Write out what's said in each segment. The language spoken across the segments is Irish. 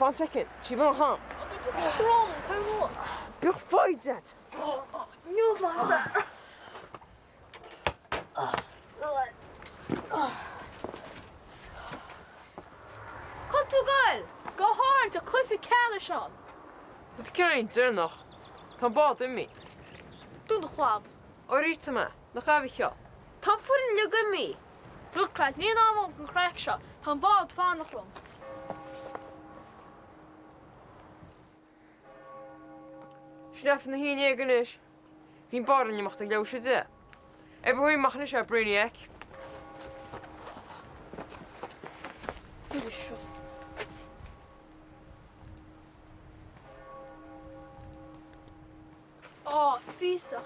Fan soicind, sí bun an cham. Tá tú trom, tar anuas. Bíodh foighid agat. Cá bhfuil tú ag goil? Go hÁrainn, tá cluiche ceannais ann. Tá tú cineáilín deireanach. Tá an bád imithe. Dún do chlab. Áirítear mé. Nach ea, a Mhichíl? Tá an foireann uilig imithe. Look lads, níl am agam don chraic seo. Tá an bád ag fanacht liom. Sin leath faoina 11 anois. Bhí an bád in imeacht ag leathuair tar éis 10. Oibrigh amach anois a Brainiac. Goidé seo. Á, píosa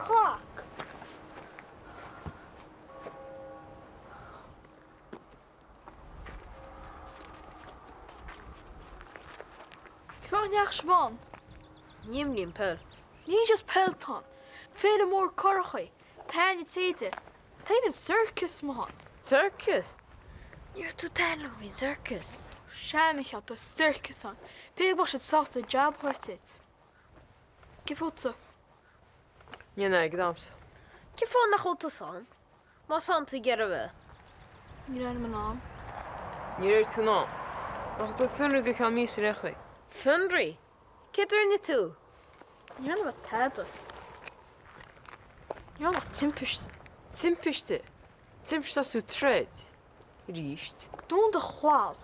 chac! Cén fáth nach ndeachaigh sibh ann? Ní imrím peil. Ní just peil atá ann. Féile mór curachaí, tairne téide. Tá even circus amuigh ann. Circus? Ní raibh tú ag taitneamh liom faoin circus. Sea, a Mhichíl, tá circus ann. B'fhéidir go mbeadh siad sásta jab a thabhairt duit. Cén fútsa? Níl aon airgead a'msa. Cén fáth nach bhfuil tusa ann? Más ann tú ag iarraidh a bheith. Ní raibh mé in ann. Ní raibh tú in ann. Nach bhfuil tú ar fionraí go ceann míosa ar aon chaoi. Fionraí? Céard a rinne tú? Ní rinne mé tada. Ní raibh ach timpiste. Timpiste? Timpiste as tú troid? Arís. Dún do chlab.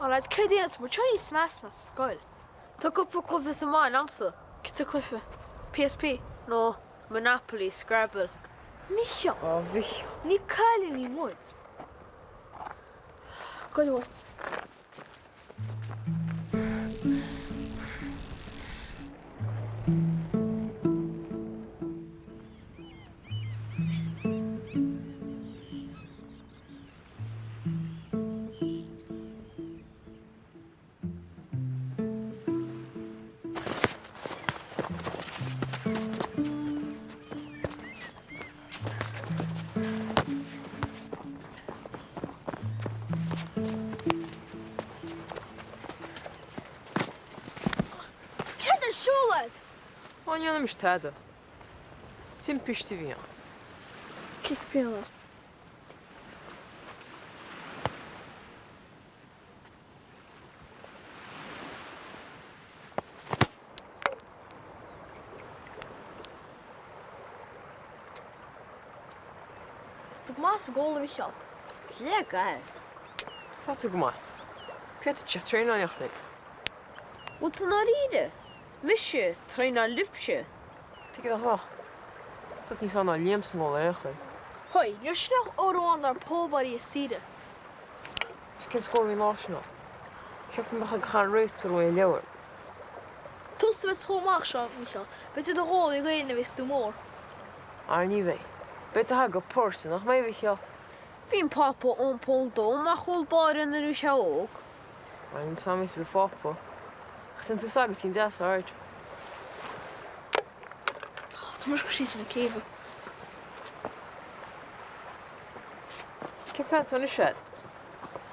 Á lads, céard a dhéanfas muid? Seo níos measa ná scoil. Tá cúpla cluiche sa mbaile a'msa. Cad é cluiche? PSP? No, Monopoly, Scrabble. Micheál! Á Mhicheál. Ní cailíní muid. Goil uait. Céard ar siúl a'd? Á ní dhéanaimis tada. Timpiste a bhí ann. Cic pian ort. Tá tú go maith sa gcól a Mhichíl. Le gairid. Tá tú go maith. Féadfaidh sé traenáil ach linn. Bhfuil tú i ndáiríre? Mise, traenáil libhse? Tuige nach mbeadh? Tá tú níos fearr ná Liam sa ngól ar aon chaoi. Hoi, níor sin ach uair amháin dár póbairí a saoire. Is cén scór a bhí an lá sin ann? Cheap mé go mbeadh ag caint réiteoir uaidh an leabhar. Tusa a bheas chomh maith seo, Mícheál. Beidh tú i do ghoalaí ag Éirinn nuair a bheas tú mór. Ara ní bheidh. Beidh tú ag póirse, nach mbeidh, a Mhichíl? Bhí an Pápa Eoin Pól Dó mar chúl báire nuair a bhí sé óg. Ara níl 's a'm is do Phápa. Ach déanann tú sagairtín deas ard. Tá mise ag cur síos ar na céibhe. Cén plean atá anois a'd?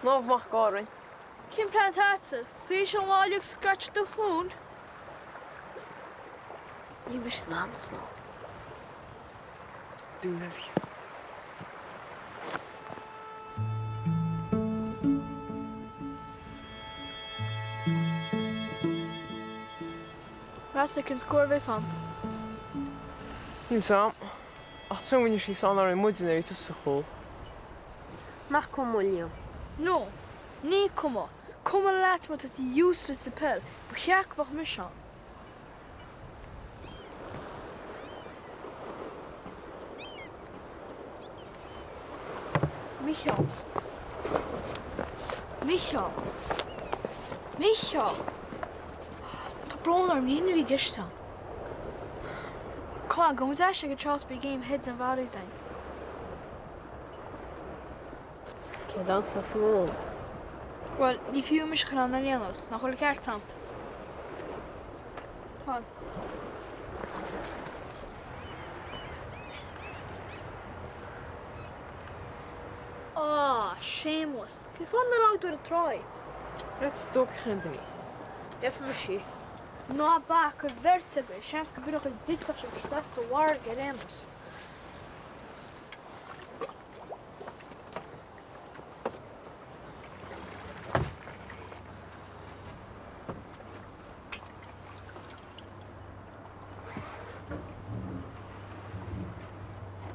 Snámh amach go Árainn. Cén plean atá a'dsa? Suí an lá uilig ag scratch do thún? Níl mise in ann snámh. Dún a bhí. Meas tú cén scór a bheas ann? Níl 's a'm. Ach tríomhain sí san orainn muide nuair a bhí tusa sa chúl. Nach cuma, Liam? No. Ní cuma. Cuma leat mar tá tú useless sa peil. Ba cheart go mbeadh mise ann. Mícheál. Mícheál. Mícheál! Tá brón orm, ní hin a bhí i gceist agam. Come on, gabh muid ar ais ag an trá is beidh game heads and volleys againn. Céard atá sa ngól? Bhuel, ní fiú mise a chur ann ar aon nós, nach bhfuil an ceart agam? Come on. Ah! Séamus, cén fáth nár fhág tú ar an tráigh? Let's dóigh Anthony. Bhéarfaidh mise í. Ná bac, an bheirt agaibh, seans go b'fhéidir go dtitfeadh sibh isteach sa bhfarraige ar aon nós.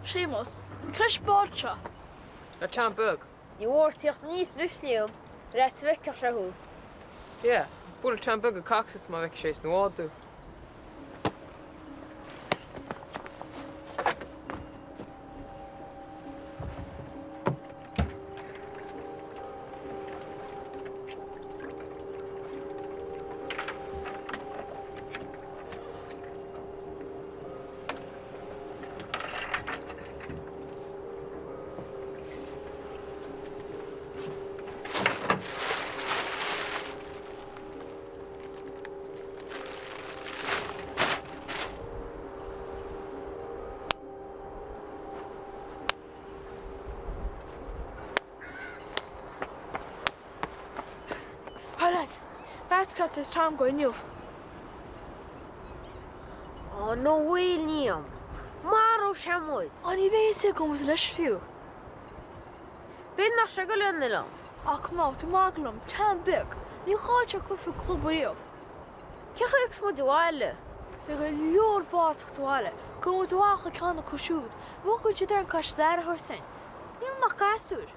Séamus, Cé leis an bád seo? Le Tom beag. Ní mhór tíocht aníos anois Liam, ar fhaitíos go bhfeicfeadh sé thú. Yeah, buailfidh Tom beag an cacs ort má bhfeicfidh sé sna bhád thú. Alright, meas tú cad is Tom go inniu? Ó, no way Liam! Maróidh sé muid! Ó, ní bheidh a fhios agam leis fiú. B'fhéidir nach sé ag dul ar an oileán. Á, come on, tú ag magadh liom, Tom beag! Níor chaill sé cluiche club riamh. Cén chaoi a thiocfas muid abhaile? Beidh go leor bád ag teacht abhaile. Gabhfaidh muid amach le ceann acu siúd. Bheadh go siad ar an cois d'aire a thabhairt dúinn. Níl ann ach gasúir.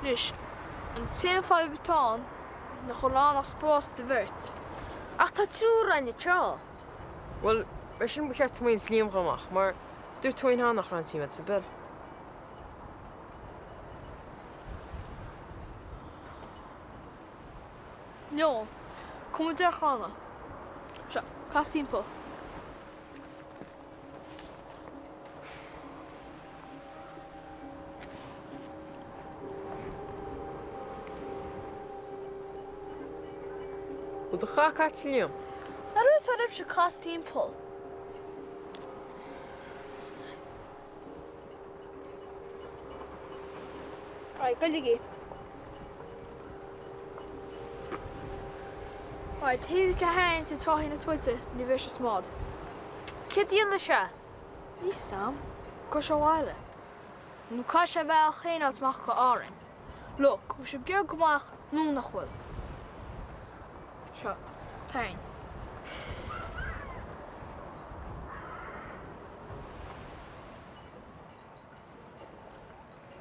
Anois, an t-aon fadhb atá ann nach bhfuil ann ach spás do bheirt. Ach tá triúr againn anseo. Bhuel, mar sin ba cheart Tony is Liam a dhul amach, mar dúirt Tony cheana nach raibh aon suim aige sa bpeil. Noel, Gabhfaidh muid ar chranna. Seo, cas timpeall. Bhfuil do chac caite, Liam? An raibh tú roimh seo cas timpeall? Right, goilligí. Right, taobh a tharraingt sa tráth ina suite, ní bheidh sé sa mbád. Céard a dhéanfaidh sé? Níl 'fhios a'm. Gabhfaidh sé abhaile. Nó caithfidh sé a bhealach féin a fháilt amach go Árainn. Look, bhfuil sibh ag iarraidh dul amach nó nach bhfuil? Seo, tarraing.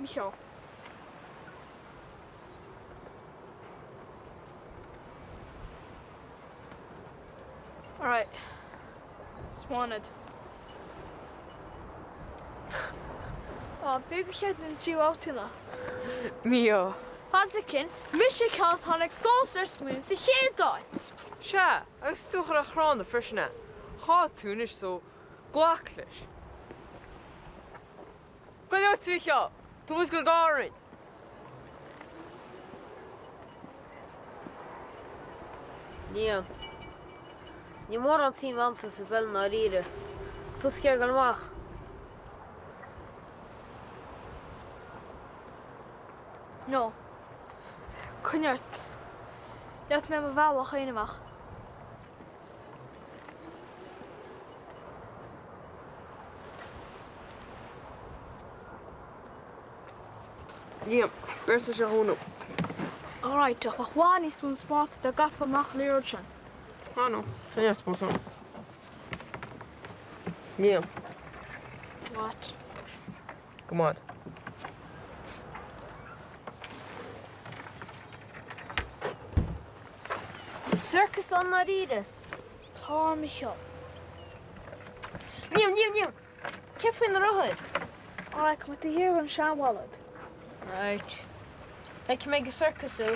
Micheál. Alright. Swaned. Á, b'fhéidir gur cheart an tríú babhta. Mí-ádh. Fan soicind, mise ceann tháinig sos ar smaoineamh sa chéad áit! Sea, agus tú a chur ar chranna freisin é. Chaill tú anois so glac leis. Go leor trí cheann! Tá muid ag dul go Árainn! Liam. Níl mórán suim a'msa sa bpeil i ndáiríre. Tusa ag iarraidh dul amach. No. Coinnigh ort. Gheobhaidh mé mo bhealach féin amach. Liam, beir sé seo chugam. Alright, ach bheadh i bhfad níos mó spáis dá gcaithfeá amach an liathróid sin. Ah no, tá neart spáis ann. Liam. What? Go maith. Circus ann i ndáiríre. Tá, Micheál. Liam, Liam, Liam! Céard faoi na rothair? Alright, come to here an seanbhallad. Right. Feicfidh mé ag an circus thú.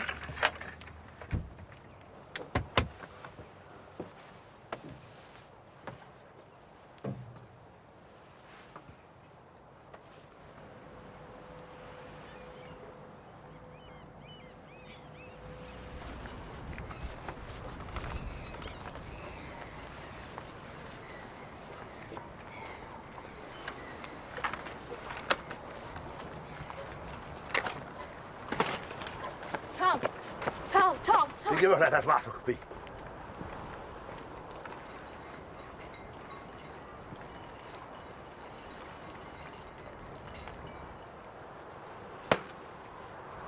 Tig imeacht leat as maith, bí.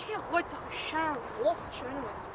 Cé a ghoidfeadh an sean-luch seo anuas?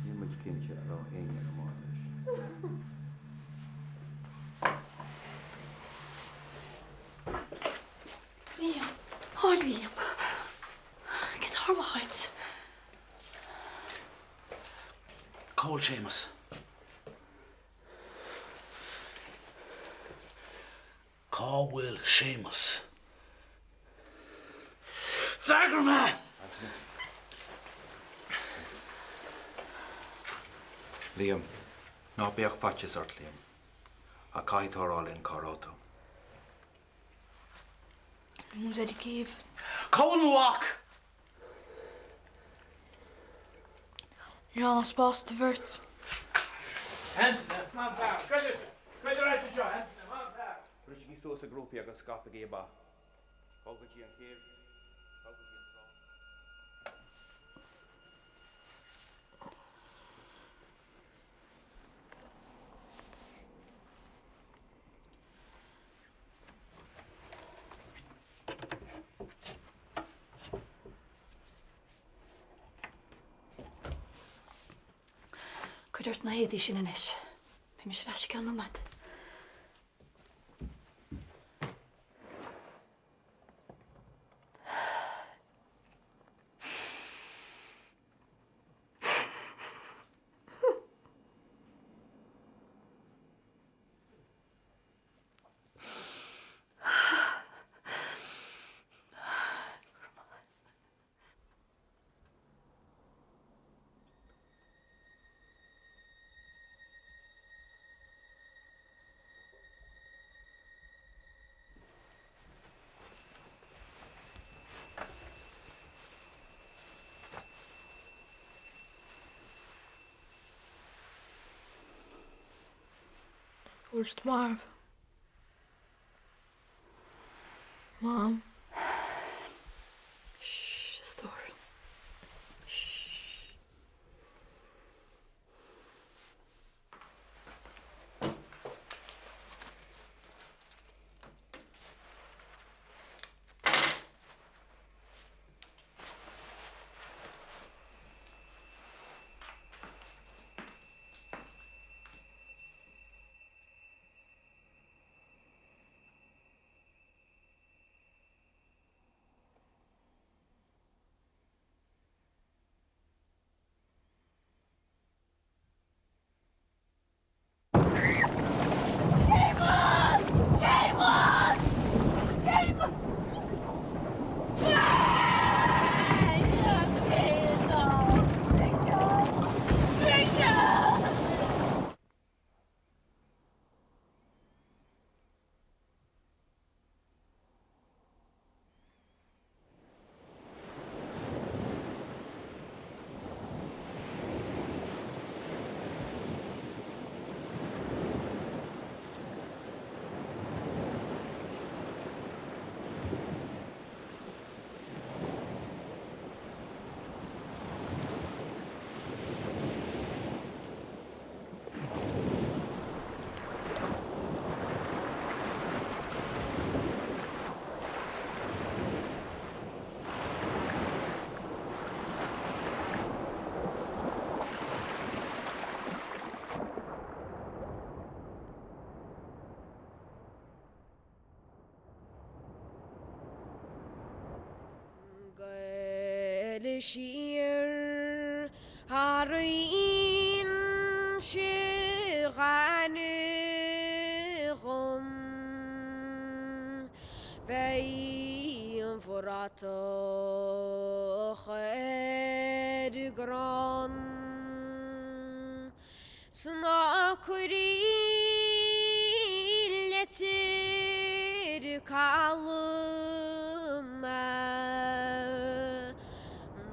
Níl muid cinnte an raibh éinne ar an mbád leis. Liam, Á Liam, cad a tharla dhuit? Cá bhfuil Séamus? Cá bhfuil Séamus? Freagair mé! Liam, Ná bíodh faitíos ort, Liam. Ach caithfidh tú a rá linn cá raibh tú. Níl ar an gcéibh. Cá bhfuil mo mhac? Níl ann ach spás do bheirt. Brisigí suas i ngrúpaí agus scaipigí amach. Dul go dtí an chéibh, dul go dtí an trá. Cuir ort na héadaí sin anois. Beidh mise ar ais i gceann nóiméad. Bhfuil siad marbh? Mam. Shh, a stór. Shh. Goil siar thar Inse Ghainimh dhom. Beidh an bhratach ar an gcrann. 'S ná cuir í Leitir Caladh mé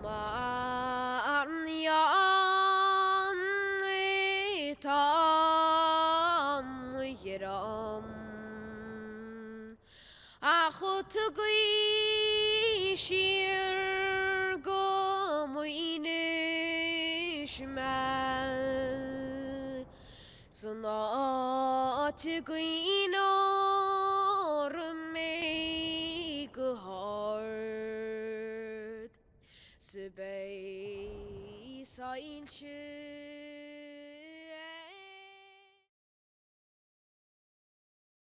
mar ann atá mo dhream. Ach tugaigí siar go Muínis mé San áit a gcaoineoidh mé go hard 'S beidh soilse.